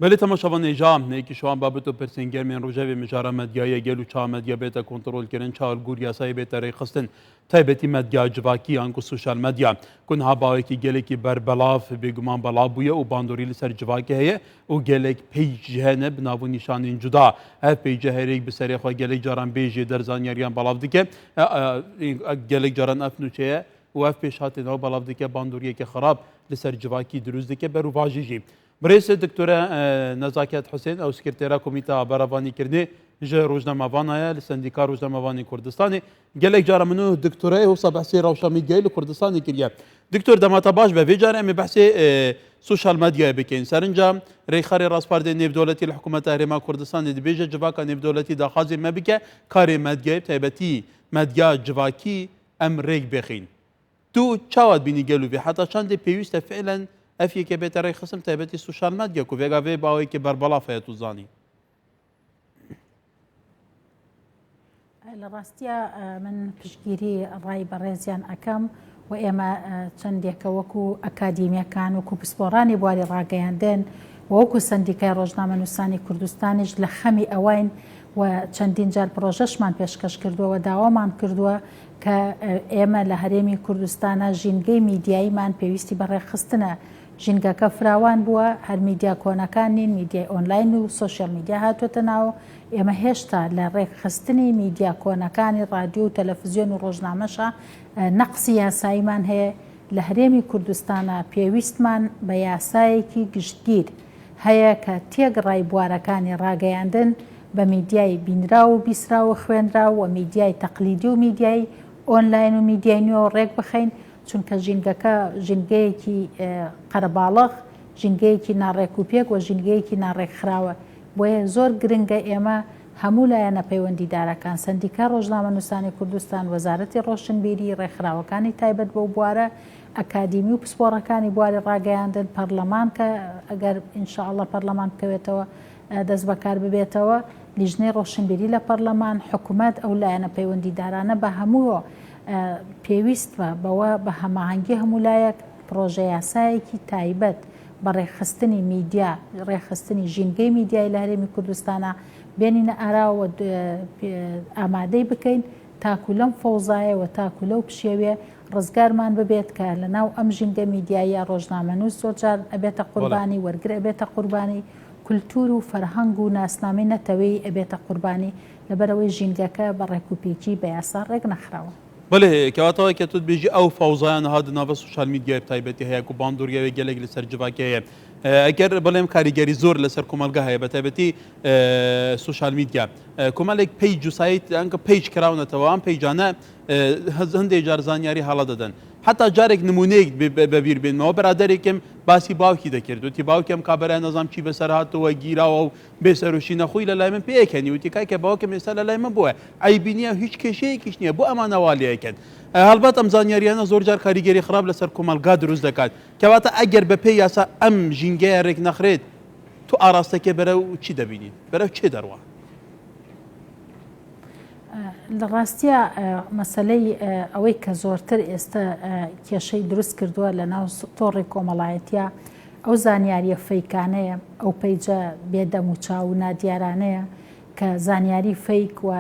Belê temaşevan hêja, yekî ji wan babet û pirsên germ ên rojevê mijara medyayê gel û ça medya bête kontrolkirin, ça li gor yasayê bête rêkxistin. Taybetî medya civakî an ku sosyal medya ku niha bawekî gelekî berbelav bêguman belav bûye û bandorî li ser civakê heye û gelek peyc hene bi nav û nîşanên cuda. Ev peyce herêk bi serê xwe gelek caran bê jêder zanyariyan belav dike. Gelek caran ev nûçeye û ev pêşhatên ew belav dike bandoriyeke xirab li ser civakî dirûst dike berûvajî jî. Birêz Diktore Nezaket Husên ew sekretera Komîteya Berevanîkirinê ji rojnamevana ye li Sendîka Rojnamevanên Kurdistanê. Gelek cara min û diktoreyê wisa behsê rewşa medyayê li Kurdistanê kiriye. Diktor dema te baş be vê carê em ê behsê sosyal medyayê bikin. Serinca Rêkxerê Raspardê Nêvdewletî li Hikûmeta Herêma Kurdistanê dibêje civaka nêvdewletî daxwazên me bike karê medyayê bi taybetî medya civakî em rêk bixîn. Tu çawa dibînî gelo vê heta çendê pêwîst e fiilen ev yekê bête rêkxistin bi taybetî sosyal medya ku vêga vê bi awayekî berbelav heye tu zanî. Li rastiya min piştgîrî ray بەڕێزیان ئەکەم و ئێمە چەندێکە وەکو ئەکادیمیەکان وەکو پسپۆڕانی بواری ڕاگەیاندن و وەکو سەندیکای ڕۆژنامەنووسانی کوردستانیش لە خەمی ئەوەین و چەندین جار پرۆژەشمان پێشکەش کردووە و داوامان کردووە کە ئێمە لە هەرێمی کوردستانا ژینگەی میدیاییمان پێویستی بە ڕێکخستنە، ژینگەکە فراوان بووە، هەر میدیا کۆنەکان نین، میدیای ئۆنلاین و سۆشیال میدیا هاتووەتە ناو، ئێمە هێشتا لە ڕێکخستنی میدیا کۆنەکانی ڕادیۆ و تەلەفزیۆن و ڕۆژنامەشا نەقسی یاساییمان هەیە، لە هەرێمی کوردستانا پێویستمان بە یاسایەکی گشتگیر هەیە کە تێکڕای بوارەکانی ڕاگەیاندن بە میدیای بینراو و بیسراو و خوێنراو و میدیای تەقلیدی و میدیای ئۆنلاین و میدیای نوێوە ڕێک بخەین، چونکە ژینگەکە ژینگەیەکی قەرەباڵغ، ژینگەیەکی ناڕێکوپێک و ژینگەیەکی ناڕێکخراوە. بۆیە زۆر گرنگە ئێمە هەموو لایەنە پەیوەندیدارەکان، سەندیکای ڕۆژنامەنووسانی کوردستان، وەزارەتی ڕۆشنبیری، ڕێکخراوەکانی تایبەت بەو بوارە، ئەکادیمی و پسپۆڕەکانی بواری ڕاگەیاندن، پەرلەمان کە ئەگەر ان شاء اللە پەرلەمان بکەوێتەوە دەست بەکار ببێتەوە، لیژنەی ڕۆشنبیری لە پەرلەمان، حکومەت، ئەو لایەنە پەیوەندیدارانە بە هەموو پێویستە بەوە بە هەماهەنگی هەموو لایەک پڕۆژە یاسایەکی تایبەت بە ڕێکخستنی میدیا، ڕێکخستنی ژینگەی میدیایی لە هەرێمی کوردستانا بێنینە ئاراوە و ئامادەی بکەین تاکو لەم فەوزایە و تاکو لەو پشێویە ڕزگارمان ببێت کە لە ناو ئەم ژینگە میدیاییە ڕۆژنامەنووس زۆر جار ئەبێتە قوربانی، وەرگر ئەبێتە قوربانی، کولتوور و فەرهەنگ و ناسنامەی نەتەوەیی ئەبێتە قوربانی، لەبەرئەوەی ژینگەکە بە ڕێکوپێکی بە یاسا ڕێک نەخراوە. بەلێ کەواتە وەک کە تۆ دبێژی ئەو فەوزایە نها di nava sosyal medyayê bi taybetî heye ku bandoriya wê gelek li ser civakê heye. Eger bilêm karîgerî zor li ser komelga heye bi taybetî sosyal medya. Komelek peyc û sayt anka peyc kirawnetewە ئەم peycane هەندێک جار زانیاری هەڵە دەدەن. حتا جارێک نمونەیەک بەبیر بێنمەوە برادەرێکم باسی باوکی دەکرد وتی باوکم کابرای نەزام چی بەسەر هاتووە گیراوە و بێسەروشینە خۆی لە لای من پێکەنی وتی کاکە باوکم ئێستا لە لای من بووە عەیبی نییە و هیچ کێشەیەکیش نییە بۆ ئەمانە وا لێکەن هەڵبەت ئەم زانیاریانە زۆر جار کاریگەری خراپ لەسەر کۆمەڵگا دروست دەکات کەواتە ئەگەر بە پێی یاسا ئەم ژینگەیە رێک نەخرێت تو ئاراستەکێ بەرەو چی دەبینیت بەرەو چێ دەڕوا؟ لە ڕاستیا مەسەلەی ئەوەی کە زۆرتر ئێستا کێشەی دروست کردووە لە ناو تۆڕی کۆمەڵایەتە ئەو زانیاریە فەیکانەیە ئەو پەیجە بێدەم و چاو و نادیارانەیە کە زانیاری فەیک و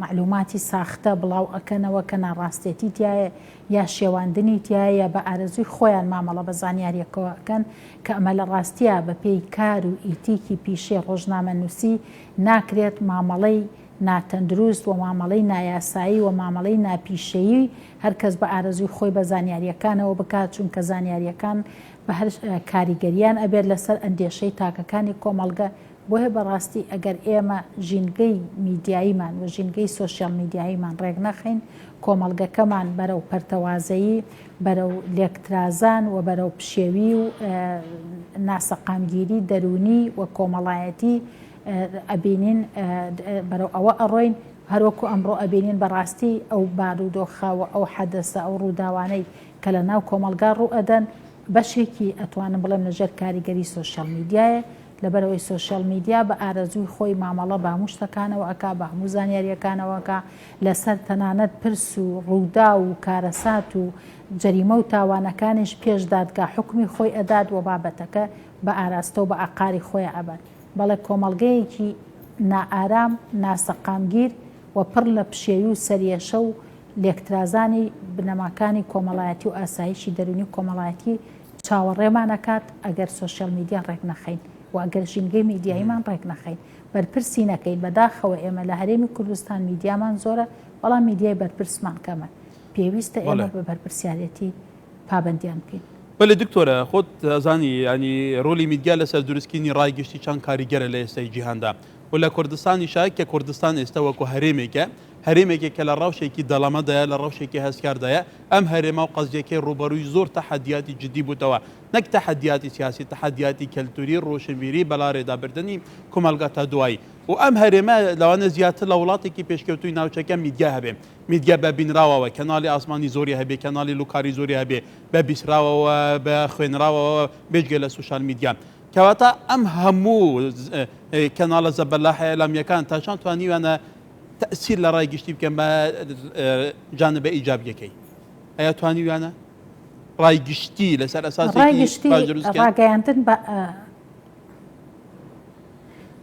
معلوماتی ساختە بڵاو ئەکەنەوە کە ناڕاستێتی تایە یا شێواندنی تایە یا بە ئارەزووی خۆیان مامەڵە بە زانیاریەکەوە ئەکەن کە ئەمە لە ڕاستیا بە پێی کار و ئیتیکی پیشەی ڕۆژنامەنووسی ناکرێت مامەڵەی ناتەندروست و مامەڵەی نایاسایی و مامەڵەی ناپیشەیی هەر کەس بە ئارەزووی خۆی بە زانیارییەکانەوە بکات، چونکە زانیارییەکان بە هەر کاریگەرییان ئەبێت لەسەر ئەندێشەی تاکەکانی کۆمەڵگە، بۆیە بەڕاستی ئەگەر ئێمە ژینگەی میدیاییمان و ژینگەی سۆشیال میدیاییمان ڕێکنەخەین کۆمەڵگەکەمان بەرەو پەرتەوازەیی، بەرەو لێکترازان و بەرەو پشێوی و ناسەقامگیری دەروونی و کۆمەڵایەتی ئەبینین بەرەو ئەوە ئەڕۆین هەروەکو ئەمڕۆ ئەبینین بەڕاستی ئەو بارودۆخە و ئەو حەدەسە ئەو ڕووداوانەی کە لە ناو کۆمەڵگا ڕوو ئەدەن بەشێکی ئەتوانم بڵێم لە ژێر کاریگەری سۆشیال میدیایە لەبەرئەوەی سۆشیال میدیا بە ئارەزووی خۆی مامەڵە بە هەموو شتەکانەوە ئەکا بە هەموو زانیاریەکانەوە ئەکا لەسەر تەنانەت پرس و ڕووداو و کارەسات و جەریمە و تاوانەکانیش پێش دادگا حوکمی خۆی ئەدات و بابەتەکە. بە ئاراستە و بە ئاقاری خۆیا ئەبات. بەڵێ کۆمەڵگەیەکی نائارام، ناسەقامگیر و پڕ لە پشێوی و سەریەشە و لێکترازانی بنەماکانی کۆمەڵایەتی و ئاسایشی دەروونی و کۆمەڵایەتی چاوەڕێمان ئەکات ئەگەر سۆشیال میدیا ڕێک نەخەین و ئەگەر ژینگەی میدیاییمان ڕێک نەخەین بەرپرسی نەکەین. بەداخەوە ئێمە لە هەرێمی کوردستان میدیامان زۆرە بەڵام میدیای بەرپرسمان کەمە. پێویستە ئێمە بە بەرپرسیارێتی پابەندیان بکەین. بەلێ دکتۆرە خۆت ئەزانی یانی رۆلی میدیا لەسەر دروستکردنی رای گشتی چەند کاریگەرە لە ئێستای جیهاندا و لە کوردستانیشا کە کوردستان ئێستا وەکو هەرێمێکە هەرێمێکە کە لە ڕەوشێکی دەڵەمەدایە لە ڕەوشێکی هەستیاردایە ئەم هەرێمە و قەزیەکەی ڕووبەرووی زۆر تەحەدیاتی جدی بووتەوە نەک تەحەدیاتی سیاسی تەحەدیاتی کەلتوری ڕۆشنبیری بەلارێدابردنی کۆمەڵگا تا دوایی و ئەم هەرێمە لەوانە زیاتر لە وڵاتێکی پێشکەوتووی ناوچەکە میدیا هەبێ میدیا بە بینراوەوە کەناڵی ئاسمانی زۆری هەبێ، کەناڵی لوکاری زۆری هەبێ، بە بیسراوەوە، بە خوێنراوەوە، بێجگە لە سوشال میدیا. کەواتە ئەم هەموو کەناڵە زەبەلاحە ئیعلامییەکان تا چەند توانیویانە تەئسیر لە ڕای گشتی بکەن بە جانبە ئیجابییەکەی؟ ئایا توانیویانە ڕای گشتی لەسەر ڕای ئەساسێکی گشتی باش دروست بکەن؟ ڕاگەیاندن بە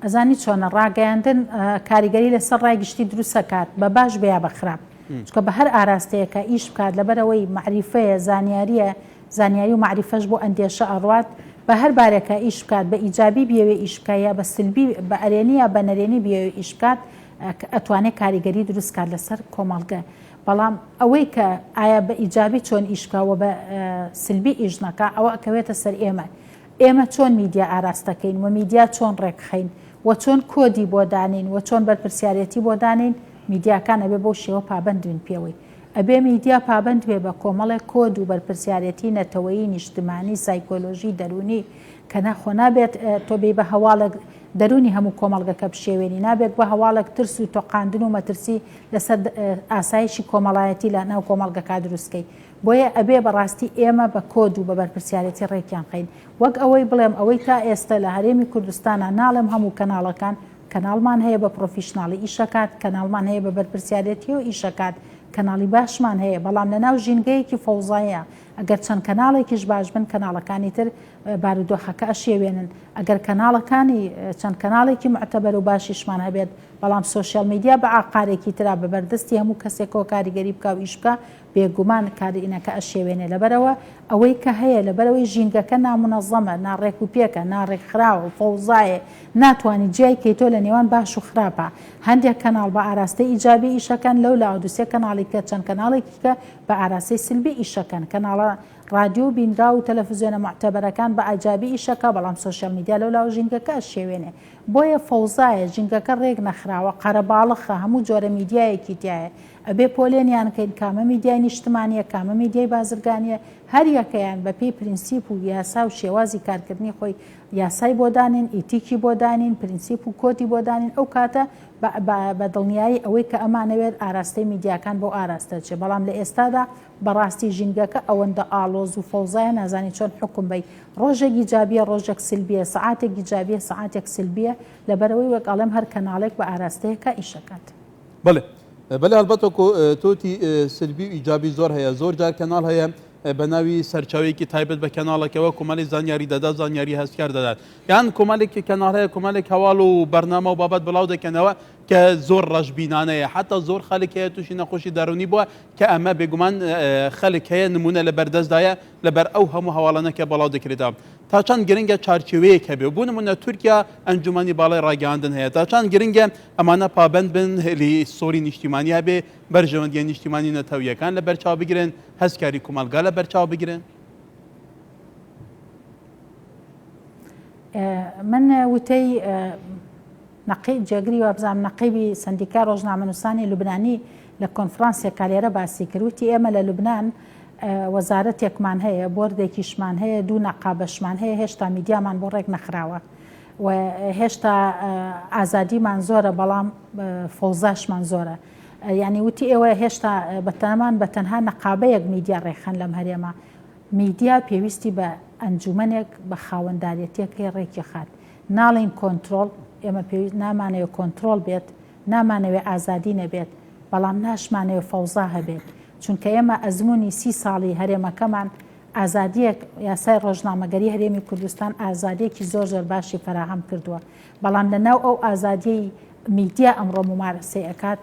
ئەزانی چۆنە ڕاگەیاندن کاریگەری لەسەر ڕای گشتی دروستەکات بە باش بێ یا بە خراپ چونکە بە هەر ئاراستەیەکە ئیش بکات لەبەرەوەی مەعریفەیە زانیاریە زانیاری و مەعریفەش بۆ ئەندێشە ئەڕوات بە هەر بارێکە ئیش بکات بە ئیجابی بیەوێ ئیش بکات یا بە سلبی بە ئەرێنی یا بە نەرێنی بیەوێ ئیش بکات ئەتوانێت کاریگەری دروست کات لەسەر کۆمەڵگە بەڵام ئەوەی کە ئایا بە ئیجابی چۆن ئیش بکا و بە سلبی ئیش نەکا ئەوە ئەکەوێتە سەر ئێمە ئێمە چۆن میدیا ئاراستەکەین و میدیا چۆن ڕێکخەین و چۆن کۆدی بۆ دانێین و چۆن بەرپرسیارێتی بۆ دانێین، میدیاکان ئەبێ بەو شێوە پابەند بن پێوەی. ئەبێ میدیا پابەند بێ بە کۆمەڵێک کۆد و بەرپرسیارێتی نەتەوەیی، نیشتمانی، سایکۆلۆژی، دەروونی، کە نا خۆ نابێت تۆ بێی بە هەواڵێک دەروونی هەموو کۆمەڵگەکە بشێوێنی، نابێت بە هەواڵێک ترس و تۆقاندن و مەترسی لەسەر ئاسایشی کۆمەڵایەتی لە ناو کۆمەڵگەکە دروست کەی. بۆیە ئەبێ بەڕاستی ئێمە بە کۆد و بە بەرپرسیارێتی ڕێکیان خەین. وەک ئەوەی بڵێم ئەوەی تا ئێستە لە هەرێمی کوردستانا ناڵێم هەموو کەناڵەکان، کەناڵمان هەیە بە پڕۆفیشناڵی ئیشەکات، کەناڵمان هەیە بە بەرپرسیارێتیەوە ئیشەکات، کەناڵی باشمان هەیە، بەڵام لەناو ژینگەیەکی فەوزایە ئەگەر چەند کەناڵێکیش باش بن کەناڵەکانی تر بارودۆخەکە ئەشێوێنن، ئەگەر کەناڵەکانی چەند کەناڵێکی موعتەبەر و باشیشمان هەبێت بەڵام سۆشیال میدیا بە ئاقارێکی ترا بە بەردەستی هەموو کەسێکەوە کاریگەری بکا و ئیش بکا بێگومان کارینەکە ئەشێوێنێ لەبەرئەوە ئەوەی کە هەیە لەبەرئەوەی ژینگەکە نامونەزەمە ناڕێکوپێکە ناڕێکخراوە فەوزایە ناتوانی جیای کەیتۆ لە نێوان باش و خراپە هەندێک کەناڵ بە ئاراستەی ئیجابی ئیشەکەن لەو لاوە دوسێ کەناڵی کە چەند کەناڵێکی کە بە ئاراستەی سلبی ئیشەکەن کەناڵە ڕادیۆ و بینراو و تەلەفزیۆنە موعتەبەرەکان بە ئیجابی ئیشەکا بەڵام سۆشیال میدیا لەو لاوە ژینگەکە ئەشێوێنێ بۆیە فەوزایە ژینگەکە ڕێک نەخراوە قەرەباڵخە هەموو جۆرە میدیایەکی تیایە ئەبێ پۆلێنیان کەین کامە میدیای نیشتمانیە کامە میدیای بازرگانیە هەر یەکەیان بە پێی پرینسیپ و یاسا و شێوازی کارکردنی خۆی یاسای بۆ دانێن ئیتیکی بۆ دانین پرینسیپ و کۆدی بۆ دانین ئەو کاتە بە دڵنیایی ئەوەی کە ئەمانەوێت ئاراستەی میدیاکان بەو ئاراستە چێ بەڵام لە ئێستادا بەڕاستی ژینگەکە ئەوەندە ئاڵۆز و فەوزایە نازانی چۆن حوکم بەی ڕۆژێک ئیجابیە ڕۆژێک سلبیە سەعاتێک ئیجابیە سەعاتێک سلبیە لەبەرئەوەی وەک ئەڵێم هەر کەناڵێک بە ئاراستەیەکا ئیشەکات. بەڵێ بەلێ هەڵبەت وەکو تۆتی سلبی و ئیجابی زۆر هەیە زۆر جار کەناڵ هەیە بە ناوی سەرچاوەیەکی تایبەت بە کەناڵەکەوە کۆمەڵی زانیاری دەدات زانیاری هەستیار دەدات یان کۆمەلێک کەناڵ هەیە کۆمەلێک هەواڵ و بەرنامە و بابەت بڵاو دەکەنەوە کە زۆر ڕەشبینانەیە حتا زۆر خەلک هەیە تووشی نەخۆشی دەرونی بووە کە ئەمە بێگومان خەلک هەیە نمونە لە بەردەستدایە لەبەر ئەو هەموو هەواڵانە کە بەڵاو دەکرێتەوە تا چەند گرنگە چارچێوەیەک هەبێ بۆ نمونە تورکیا ئەنجومەنی باڵای ڕاگەیاندن هەیە تا چەند گرنگە ئەمانە پابەند بن هێلی سۆری نیشتیمانی هەبێ بەرژەوەندیە نیشتیمانی نەتەویەکان لە بەرچاو بگرن هەستکاری کومەڵگا لە بەرچاو بگرن. من وتەی نەقیب جێگری وابزانم نەقیبی سەندیکای ڕۆژنامەنووسانی لوبنانی لە کۆنفرانسێکا لێرە باسی کرد وتی ئێمە لە لوبنان وەزارەتێکمان هەیە بۆردێکیشمان هەیە دوو نەقابەشمان هەیە هێشتا میدیامان بۆ ڕێک نەخراوە و هێشتا ئازادیمان زۆرە بەڵام فەوزاشمان زۆرە یعنی وتی ئێوە هێشتا بەتەمان بە تەنها نەقابەیەک میدیا ڕێکخەن لەم هەرێمە میدیا پێویستی بە ئەنجومەنێک بە خاوەندارێتیەک هەیە ڕێکی خات ناڵێین کۆنترۆڵ، ئێمە پێویست نامانەوێ کۆنترۆڵ بێت، نامانەوێ ئازادی نەبێت، بەڵام ناشمانەوێ فەوزا هەبێت، چونکە ئێمە ئەزموونی سی ساڵی هەرێمەکەمان ئازادیەک یاسای ڕۆژنامەگەری هەرێمی کوردستان ئازادیەکی زۆر زۆر باشی فەراهەم کردووە بەڵام لە ناو ئەو ئازادیەی میدیا ئەمڕۆ مومارەسەی ئەکات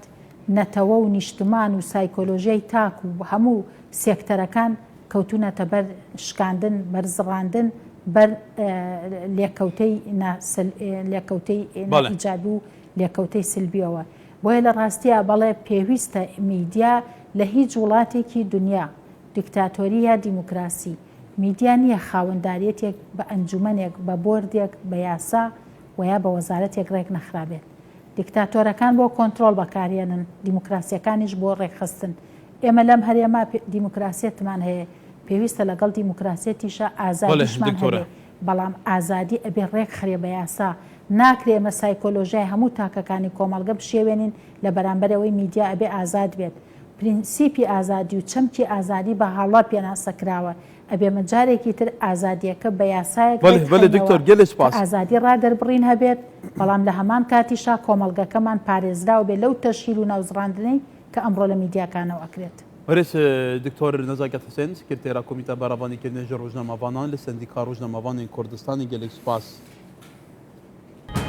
نەتەوە و نیشتمان و سایکۆلۆژیای تاک و هەموو سێکتەرەکان کەوتونەتە بەر شکاندن بەر زڕاندن بەر لێکەوتەی لێکەوتەی ئیجابی و لێکەوتەی سلبیەوە بۆیە لە ڕاستیا بەڵێ پێویستە میدیا لە هیچ وڵاتێکی دنیا دیکتاتۆری یا دیموکراسی، میدیا نییە خاوەنداریەتێک بە ئەنجومەنێک، بە بۆردێک، بە یاسا و یا بە وەزارەتێک ڕێک نەخرابێت. دیکتاتۆرەکان بۆ کۆنترۆڵ بەکارێنن، دیموکراسیەکانیش بۆ ڕێکخستن. ئێمە لەم هەرێمە دیموکراسیەتمان هەیە، پێویستە لەگەڵ دیموکراسیەتیشا ئازادیشمان هەبێ، بەڵام ئازادی ئەبێ ڕێکخرێ بە یاسا. ناکرێ ئێمە سایکۆلۆژیای هەموو تاکەکانی کۆمەڵگە بشێوێنین لە بەرامبەر ئەوەی میدیا ئەبێ ئازاد بێت. پرینسیپی ئازادی و چەمکی ئازادی بە هەڵە پێناسە کراوە، ئەبێ مە جارێکی تر ئازادیەکە بە یاسایەک بەڵێ بەڵێ ڕێکخەینەوە دکتۆر گەلێ کە سوپاس. ئازادی ڕادەربڕین هەبێت، بەڵام لە هەمان کاتیشا کۆمەڵگەکەمان پارێزراو بێت لەو تەشهیر و ناوزڕاندنەی کە ئەمڕۆ لە میدیاکانەوە ئەکرێت. بەرێز دکتۆر نەزاکەت حوسێن، سکرتێرا کۆمیتە بەرەڤانیکردنێ ژە ڕۆژنامەڤانان لە سەندیکا ڕۆژنامەڤانێن کوردستانی گەلێک سوپاس.